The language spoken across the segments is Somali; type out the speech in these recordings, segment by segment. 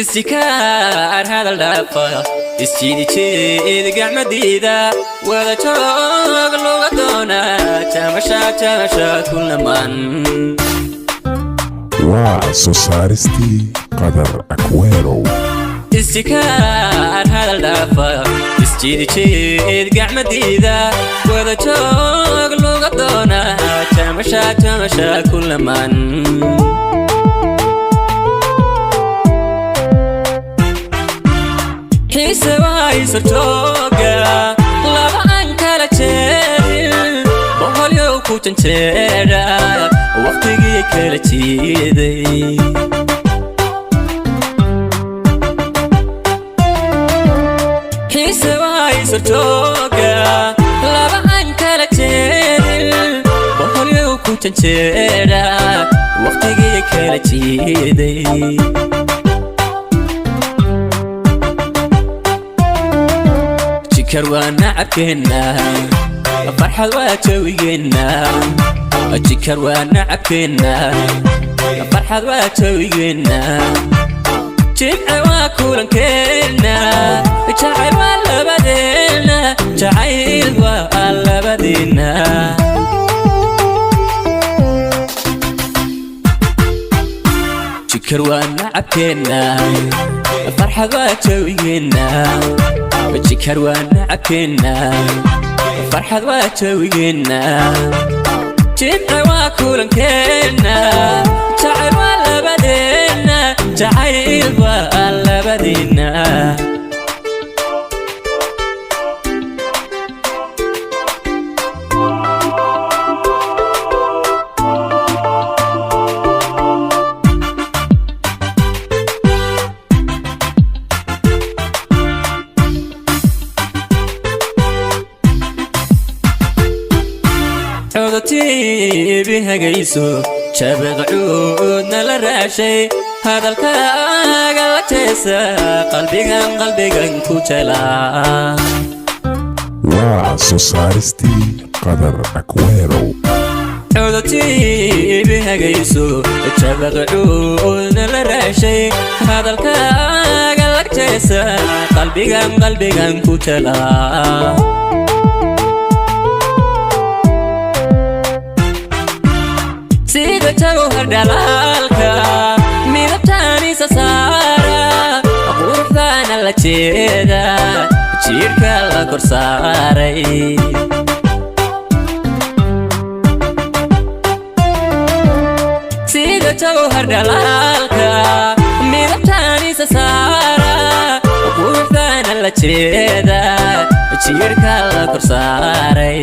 Istikaar hadal dhaafa, isjiidijeed gacmadiida, wada joog luga doonaa, jamasha jamasha kulaman. Waa soo saaristii Qadar Akwerow. Istikaar hadal dhaafa, isjiidijeed gacmadiida, wada joog luga doonaa, jamasha jamasha kulaman. Xiise waysartooga laba aan kala jeedin, boqolyow ku janjeedha, waqtigii kala jiiday. Xiise waysartooga laba aan kala jeedin, boqolyow ku janjeedha, waqtigii kala jiiday. Jikar waa nacabkeenna, farxad waa jawigeenna. Jikar waa nacabkeenna, farxad waa jawigeenna. Jimce waa kulankeenna, jacayl waa labadeenna, jacayl waa labadeenna. Jikar waa nacabkeenna, farxad waa jawigeenna. Jikar waa nacabkeenna, farxad waa jawigeenna. Jimce waa kulankeenna, jacayl waa labadeenna, jacayl waa labadeenna. Codotiibi hagayso, jabaqcuudna la raashay, hadalkaaga la jeesa, qalbigan qalbigan ku jelaa. Waa soo saaristii Qadar Akwerow. Codotiibi hagayso, jabaqcuudna la raashay, hadalkaaga la jeesa, qalbigan qalbigan ku jelaa. Sida jawhar dhalaalka midabtaanisa saara, quruxdaana la jeeda, jiirka la kor saaray. Sida jawhar dhalaalka midabtaanisa saara, quruxdaana la jeeda, jiirka la kor saaray.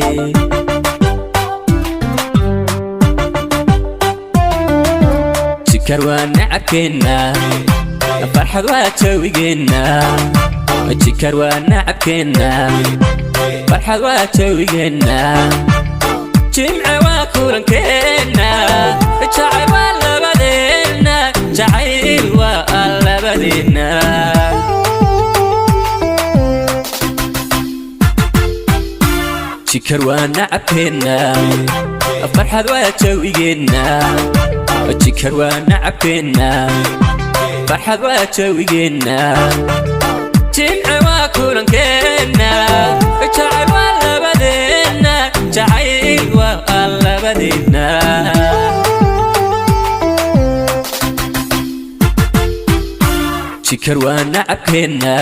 Jikar waa nacabkeenna, farxad waa jawigeenna. Jikar waa nacabkeenna, farxad waa jawigeenna. Jimce waa kulankeenna, jacayl waa labadeenna, jacayl waa labadeenna. Jikar waa nacabkeenna, farxad waa jawigeenna. Jikar waa nacabkeenna, farxad waa jawigeenna. Jimce waa kulankeenna, jacayl waa labadeenna, jacayl waa labadeenna. Jikar waa nacabkeenna,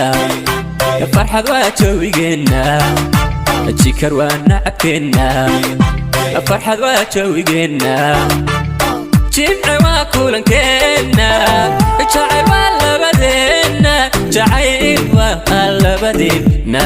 farxad waa jawigeenna. Jikar waa nacabkeenna, farxad waa jawigeenna. Jimce waa kulankeenna, jacayl waa labadeenna, jacayl waa labadeenna.